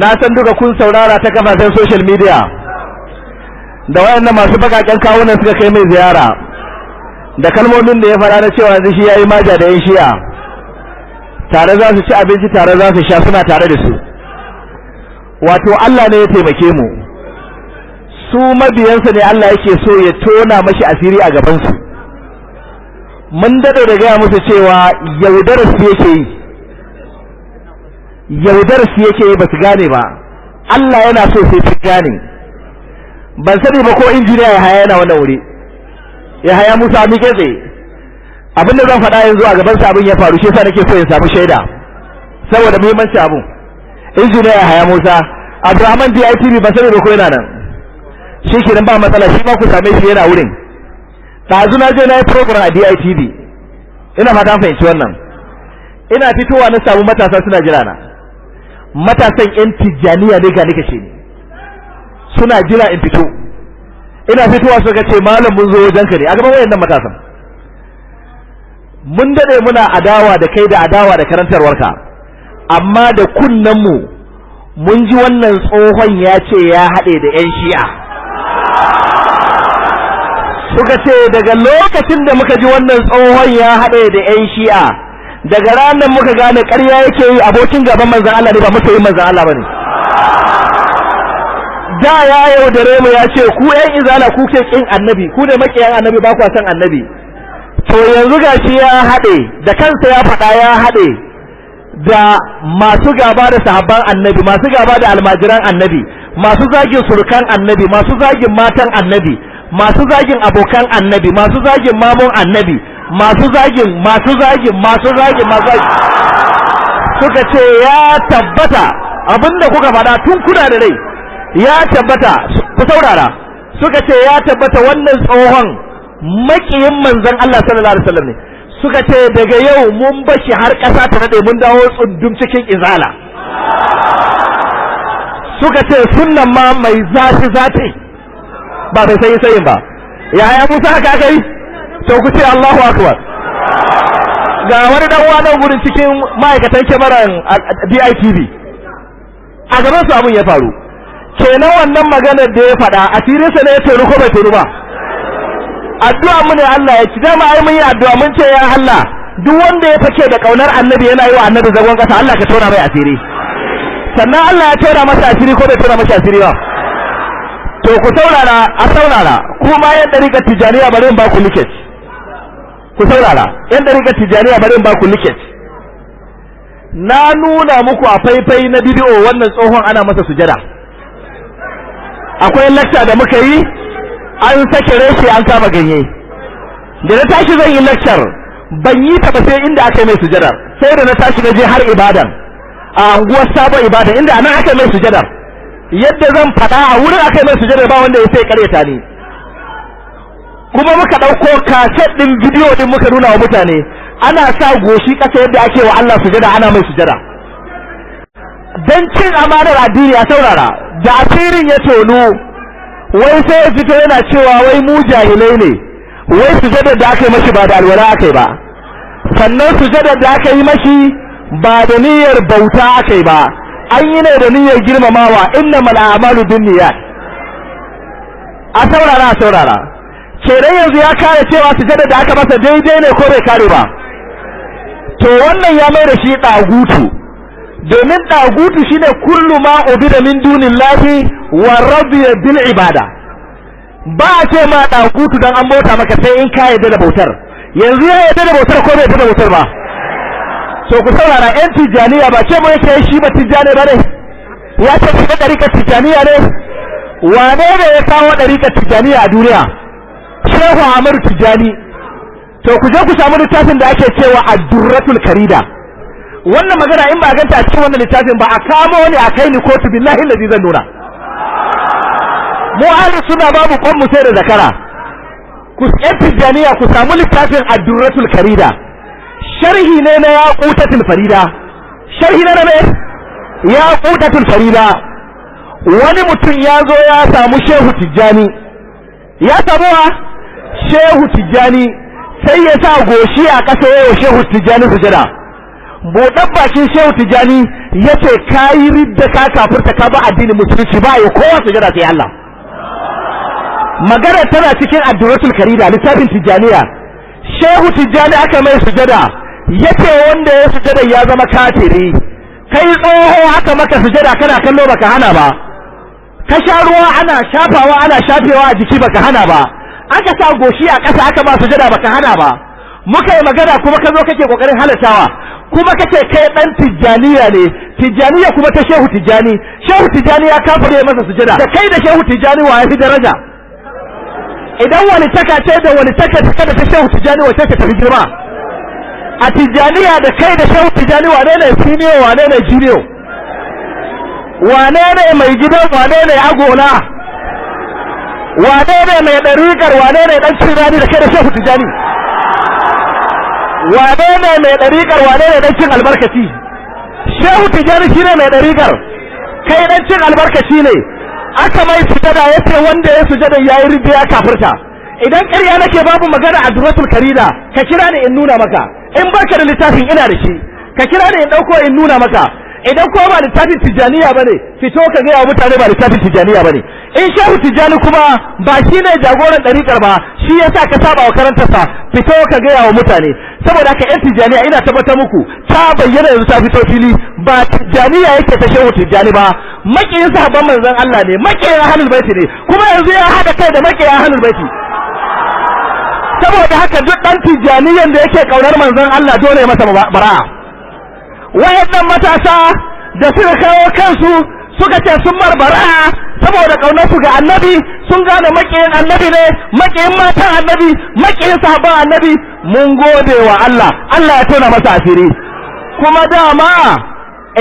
Na san duka kun saurara ta kafafen social media da wayannan masu bakaken kawunan suka kai mai ziyara, da kalmomin da ya fara na cewa yanzu shi yayi maja da yan shi'a, tare za su ci abinci, tare za su sha, suna tare da su. Wato Allah ne ya taimake mu, su mabiyansa ne Allah yake so ya tona mashi asiri a gaban su. Mun dade da gaya musu cewa yaudarar su yake yi, yaudar su yake yi, ba su gane ba. Allah yana so sai su gane. Ban sani ba ko injiniya ya haya yana wannan wuri, ya haya Musa miƙe tsaye. Abinda zan faɗa yanzu a gaban sa abin ya faru, shi yasa nake so in samu shaida saboda muhimmanci abun. Injiniya ya haya Musa Abdulrahman DITV, ban sani ba ko yana nan. Shi kenan ba matsala, shi ma ku same shi yana wurin. Ɗazu na je na yi program a DITV, ina fata fahimci wannan. Ina fitowa na samu matasa suna jira na, matasan yan tijjaniya ne, ga nika ce ni, suna jira in fito. Ina fitowa suka ce malam mun zo wajenka ne a gaban wayannan matasan. Mun dade muna adawa da kai da adawa da karantarwarka, amma da kunnen mu mun ji wannan tsohon ya ce ya haɗe da yan shi'a. Suka ce daga lokacin da muka ji wannan tsohon ya haɗe da yan shi'a, daga ranar muka gane ƙarya yake yi, abokin gaban manzon Allah ne ba masoyin manzon Allah bane. Da ya yaudare mu ya ce ku ƴan izala ku ke kin annabi, ku ne makiyan annabi, ba ku san annabi. To yanzu gashi ya haɗe da kansa, ya faɗa ya haɗe da masu gaba da sahabban annabi, masu gaba da almajiran annabi, masu zagin surukan annabi, masu zagin matan annabi, masu zagin abokan annabi, masu zagin mamun annabi, masu zagin masu zagin masu zagin masu zagin. Suka ce ya tabbata abinda kuka faɗa tun kuna da rai ya tabbata. Ku saurara, suka ce ya tabbata wannan tsohon makiyin manzon Allah sallallahu alaihi wasallam ne. Suka ce daga yau mun bashi har ƙasa ta nade, mun dawo tsundum cikin izala. Suka ce sunnan ma mai zafi zafi ba bai sayi sayin ba. Yaya Musa haka aka yi? To ku ce Allahu akbar. Ga wani dan uwa nan gurin cikin ma'aikatan kyamaran DITV, a gaban su abun ya faru. Kenan wannan maganar da ya faɗa asirinsa ne ya toru ko bai toru ba? Addu'a mu ne Allah ya ci dama, ai mun yi addu'a mun ce ya Allah duk wanda ya fake da kaunar annabi yana yi wa annabi zagon kasa, Allah ka tona mai asiri. Sannan Allah ya tona masa asiri ko bai tona masa asiri ba? To ku saurara, a saurara kuma yan dariƙar tijaniya bari in ba ku liket. Ku saurara yan dariƙar tijaniya bari in ba ku liket. Na nuna muku a faifai na bidiyo wannan tsohon ana masa sujada. Akwai lecture da muka yi, an sake reshe an kama ganye. Da na tashi zan yi lecture ban yi ta ba sai inda aka yi mai sujada. Sai da na tashi na je har Ibadan, a anguwar Sabon Ibadan inda anan aka yi mai sujada. Yadda zan faɗa a wurin aka yi mai sujada ba wanda ya sai karyata ni. Kuma muka ɗauko kaset ɗin bidiyo ɗin muka nuna wa mutane, ana sa goshi ƙasa yadda ake wa Allah sujada, ana mai sujada. Dan cin amanar addini, a saurara, da asirin ya tonu wai sai ya fito yana cewa wai mu jahilai ne, wai sujadar da aka yi mashi ba da alwala aka yi ba, sannan sujadar da aka yi mashi ba da niyyar bauta aka yi ba, an yi ne da niyyar girmamawa, innamal a'malu binniyat. A saurara, a saurara. Kenan yanzu ya kare cewa sujadar da aka masa daidai ne ko bai kare ba? To wannan ya mai da shi ɗagutu, domin ɗagutu shine kullu ma ubida min dunillahi wa radiya bil ibada. Ba a ce ma ɗagutu dan an bauta maka sai in ka yarda da bautar. Yanzu ya yarda da bautar ko bai yarda da bautar ba? To ku saurara, yan tijaniya ba ce mu yake shi ba tijani ba ne, ya ce shi ba ɗariƙar tijaniya ne. Wane ne ya kawo ɗariƙar tijaniya a duniya? Shehu Ahmadu Tijani. To ku je ku samu littafin da ake cewa Ad-Durratul Karida. Wannan magana in ba ganta a cikin wannan littafin ba a kamo ni a kai ni kotu, billahi allazi zan nuna. Mu ahli sunna babu kwan mu sai da zakara. Ku yan tijaniya ku samu littafin Ad-Durratul Karida, sharhi ne na Yaqutatul Farida, sharhi ne na me? Yaqutatul Farida. Wani mutum ya zo ya samu Shehu Tijani, ya samu wa Shehu Tijani, sai ya sa goshi a ƙasa yayin Shehu Tijani sujada. Buɗan bakin Shehu Tijani yace kayi ridda, ka kafirta, ka ba addinin musulunci, ba ya kowa sujada sai Allah. Magana tana cikin Addurratul Karida, littafin Tijaniya. Shehu Tijani aka mai sujada, yace wanda ya sujada ya zama kafiri. Kai tsoho aka maka sujada kana kallo baka hana ba, ka sha ruwa ana shafawa ana shafewa a jiki baka hana ba, aka sa goshi a ƙasa aka ba sujada baka hana ba. Muka yi magana kuma ka zo kake kokarin halatawa, kuma kace kai dan Tijjaniya ne, Tijjaniya kuma ta Shehu Tijjani. Shehu Tijjani ya kafire masa sujada. Da kai da Shehu Tijjani wa ya fi daraja? Idan wani taka ce da wani taka ta da ta Shehu Tijjani wace ta tafi girma? A Tijjaniya da kai da Shehu Tijjani wane ne senior, wane ne junior, wane ne mai gidan, wane ne agola, wane ne mai ɗariƙar, wane ne ɗan cirani da kai da Shehu Tijjani? Wane ne mai ɗariƙar, wane ne ɗan cin albarkaci? Shehu Tijjani shine mai ɗariƙar, kai ɗan cin albarkaci ne. Aka mai sujada yace wanda ya sujada yayi ridda ya kafirta. Idan ƙarya nake babu magana a Duratul Karida, ka kira ni in nuna maka. In baka da littafin ina da shi, ka kira ni in ɗauko in nuna maka. Idan ko ba littafin Tijjaniya bane, fito ka ga wa mutane ba littafin Tijjaniya bane. In Shehu Tijjani kuma ba shine jagoran ɗariƙar ba, shi yasa ka saba wa karantarsa, fito ka ga wa mutane. Saboda haka yan Tijjaniya ina tabbatar muku ta bayyana yanzu, ta fito fili, ba Tijjaniya yake ta Shehu Tijjani ba, makiyin sahabban manzon Allah ne, makiyin ahlul baiti ne, kuma yanzu ya hada kai da makiyin ahlul baiti. Saboda haka duk dan Tijjaniyan da yake kaunar manzon Allah dole ya masa bara'a. Wayannan matasa da suka kawo kansu suka ce sun marbara saboda kaunar su ga annabi, sun gane makiyin annabi ne, makiyin matan annabi, makiyin sahabban annabi. Mun gode wa Allah, Allah ya tona masa asiri. Kuma dama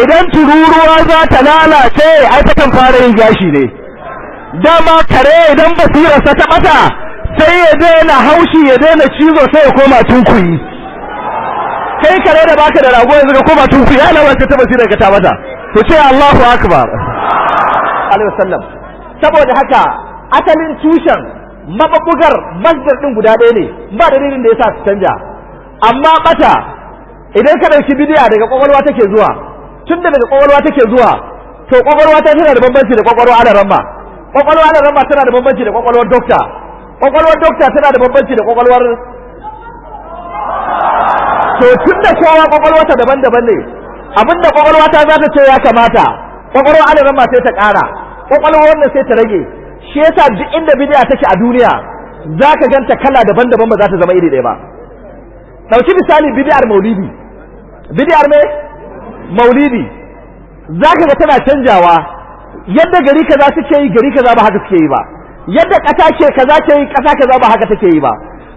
idan tururuwa za ta lalace ai ta kan fara yin gashi ne. Dama kare idan basirarsa ta bata sai ya daina haushi, ya daina cizo, sai ya koma tunkuyi. Kai kare da baka da rago yanzu ka koma tunkuyi, ya lalace ta basirar ka ta bata. To ce Allahu akbar alaihi wasallam. Saboda haka asalin tushen mabubbugar masdar din guda ɗaya ne, ba dalilin da yasa su canja. Amma bata idan ka dauki bidiya daga kwakwalwa take zuwa, tunda daga kwakwalwa take zuwa, to kwakwalwa ta tana da bambanci da kwakwalwa alaramma, kwakwalwa alaramma tana da bambanci da kwakwalwar dokta, kwakwalwar dokta tana da bambanci da kwakwalwar, to tunda kowa kwakwalwarta daban-daban ne, abinda kwakwalwa ta za ta ce ya kamata, kwakwalwa alaramma sai ta ƙara, kwakwalwar wannan sai ta rage. Shi yasa duk inda bidiya take a duniya zaka ganta kala daban-daban, ba za ta zama iri ɗaya ba. Dauki misali bid'ar maulidi, bid'ar me maulidi, zaka ga tana canjawa. Yadda gari kaza suke yi, gari kaza ba haka suke yi ba. Yadda ƙasa ke kaza ke yi, ƙasa kaza ba haka take yi ba.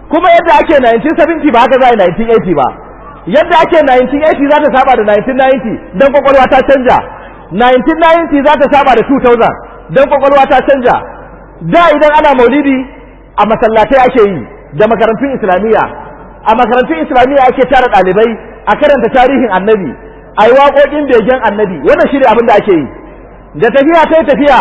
Kuma yadda ake 1970 ba haka za a yi 1980 ba. Yadda ake 1980 za ta saba da 1990 dan kwakwalwa ta canja. 1990 za ta saba da 2000 dan kwakwalwa ta canja. Da idan ana maulidi a masallatai ake yi da makarantun islamiyya. A makarantun islamiyya ake tara ɗalibai a karanta tarihin annabi, a yi waƙoƙin begen annabi. Wannan shi ne abin da ake yi. Da tafiya ta tafiya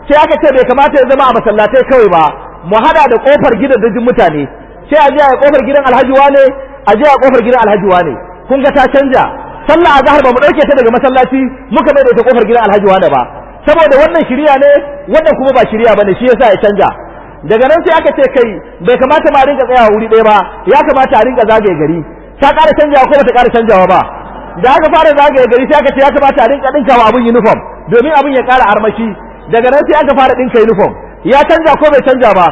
sai aka ce bai kamata ya zama a masallatai kawai ba, mu hada da ƙofar gidan dajin mutane. Sai a je a ƙofar gidan alhaji wane, a je a ƙofar gidan alhaji wane. Kun ga ta canja. Sallah azhar ba mu ɗauke ta daga masallaci muka mai da ita ƙofar gidan alhaji wane ba, saboda wannan shiriya ne, wannan kuma ba shiriya bane, shi yasa ya canja. Daga nan sai aka ce kai bai kamata ma a rinka tsayawa wuri ɗaya ba, ya kamata a rinka zagaye gari. Ta ƙara canjawa ko bata ƙara canjawa ba? Da aka fara zagaye gari sai aka ce ya kamata a rinka ɗinkawa abin uniform domin abin ya ƙara armashi. Daga nan sai aka fara ɗinka uniform. Ya canja ko bai canja ba?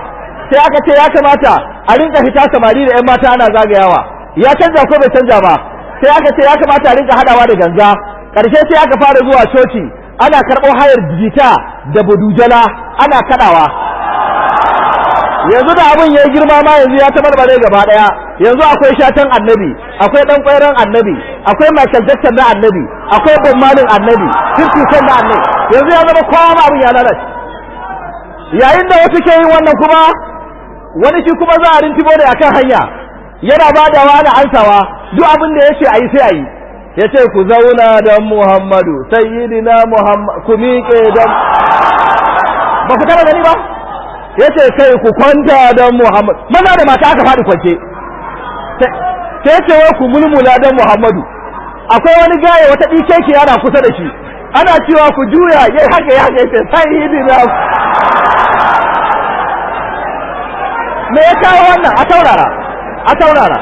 Sai aka ce ya kamata a rinka fita samari da 'yan mata ana zagayawa. Ya canja ko bai canja ba? Sai aka ce ya kamata a rinka haɗawa da ganga. Ƙarshe sai aka fara zuwa coci ana karɓo hayar jita da budujala ana kaɗawa. Yanzu da abin ya girma ma yanzu ya tabarbare gaba ɗaya. Yanzu akwai shatan annabi, akwai ɗan ƙwairon annabi, akwai Michael Jackson na annabi, akwai Bob Marley annabi, 50 Cent na annabi. Yanzu ya zama kowa ma abin ya lalace. Yayin da wasu ke yin wannan kuma wani shi kuma za a rintibo ne akan hanya, yana badawa ana ansawa, duk abin da yace ayi sai ayi. Yace ku zauna dan Muhammadu sayyidina Muhammad, ku miƙe dan, ba ku taba gani ba. Yace kai ku kwanta dan Muhammad, maza da mata aka faɗi kwance. Sai ce wai ku mulmula dan Muhammadu. Akwai wani gaye wata dikeki yana kusa da shi, ana cewa ku juya, yayi haka ya haka, yace sayyidina. Me ya kawo wannan? A taurara, a taurara.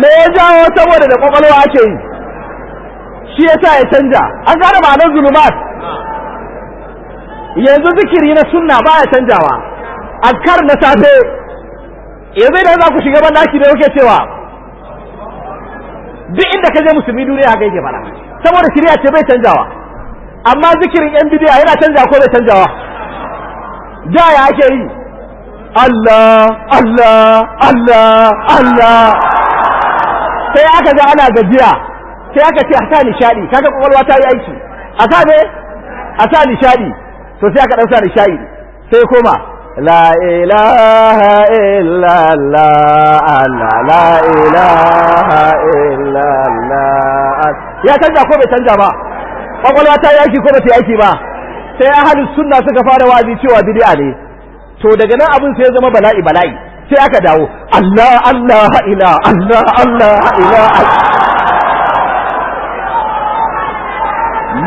Me ya jawo? Saboda da kwakwalwa ake yi, shi yasa ya canja. An gane ma'anar zulumat. Yanzu zikiri na sunna baya canjawa. Azkar na safe, yanzu idan za ku shiga bandaki da yake cewa duk inda ka je musulmi duniya haka yake fara, saboda shari'a ce bai canjawa. Amma zikirin yan bidiya yana canjawa ko bai canjawa? Da ya ake yi? Allah Allah Allah Allah. Sai aka ga ana gajiya, sai aka ce a sa nishadi. Kaga kwakwalwa ta yi aiki, a sa ne, a sa nishadi. To sai aka dan sa nishadi, sai koma la ilaha illallah, Allah la ilaha illallah. Ya canja ko bai canja ba? Kwakwalwa ta yi aiki ko ba ta yi aiki ba? Sai ahlus sunna suka fara wazi cewa bid'a ne. To daga nan abin sai ya zama bala'i bala'i. Sai aka dawo Allah Allah ila Allah Allah ila.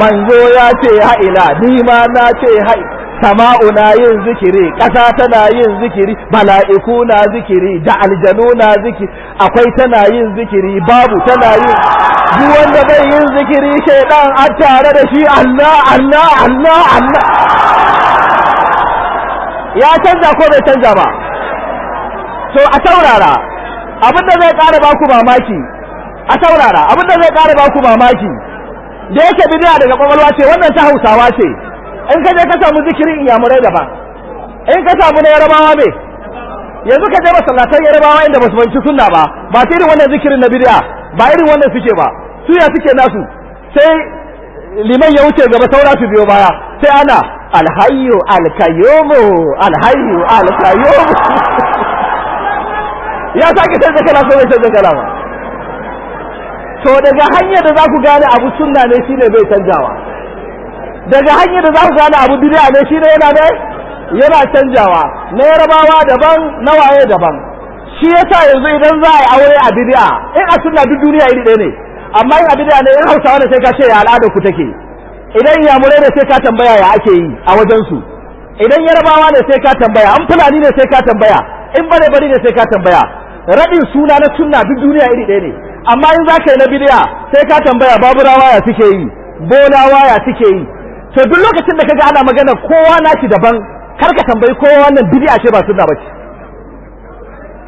Manzo ya ce ha ila, ni ma na ce ha. Sama'u na yin zikiri, ƙasa tana yin zikiri, mala'iku na zikiri, da aljanu na zikiri, akwai tana yin zikiri, babu tana yin. Duk wanda bai yin zikiri shaidan an tare da shi. Allah Allah Allah Allah. Ya canza ko bai canza ba? To a taurara, abin da zai ƙara baku mamaki, a taurara, abin da zai ƙara baku mamaki, da yake bid'a daga kwakwalwa ce, wannan ta Hausawa ce. In ka je ka samu zikirin iyamurai daban, in ka samu na Yarabawa me, yanzu ka je masallatan Yarabawa inda basu banci sunna ba, ba ta irin wannan zikirin na bid'a, ba irin wannan suke ba. Su ya suke nasu? Sai liman ya wuce gaba, saura su biyo baya, sai ana alhayyu alkayyumu, alhayyu alkayyumu. Ya sake canza kala ko bai canza kala ba? To daga hanyar da za ku gane abu sunna ne shine bai canjawa. Daga hanyar da za ku gane abu bid'a ne shine yana ne yana canjawa. Na Yarabawa daban, na waye daban. Shi yasa yanzu idan za a yi aure a bid'a, in a sunna duk duniya iri ɗaya ne, amma in a bid'a ne, in Hausawa ne sai ka ce ya al'adar ku take, idan Yamurai ne sai ka tambaya ya ake yi a wajen su, idan Yarabawa ne sai ka tambaya, an Fulani ne sai ka tambaya, in bare bare ne sai ka tambaya. Raɗin suna na sunna duk duniya iri ɗaya ne, amma in za ka yi na bid'a sai ka tambaya Baburawa ya suke yi, Bolawa ya suke yi. To duk lokacin da kaga ana magana kowa nashi daban, kar ka tambayi kowa, wannan bid'a ce ba sunna bace.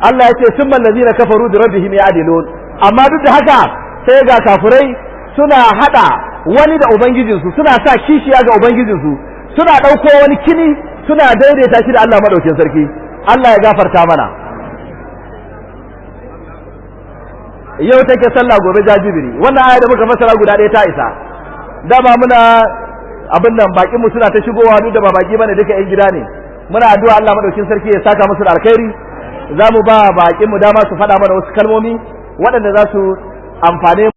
Allah ya ce summal ladina kafaru bi rabbihim ya'dilun. Amma duk da haka sai ga kafirai suna hada wani da ubangijinsu, suna sa kishiya ga ubangijinsu, suna dauko wani kini suna daidaita shi da Allah madaukin sarki. Allah ya gafarta mana. Yau take sallah, gobe jajibiri. Wannan aya da muka fassara guda ɗaya ta isa. Dama muna abin nan, bakin mu suna ta shigowa, duk da ba baki bane, duka yan gida ne. Muna addu'a Allah madaukin sarki ya saka musu da alkhairi. Zamu ba bakin mu dama su faɗa mana wasu kalmomi waɗanda za su amfane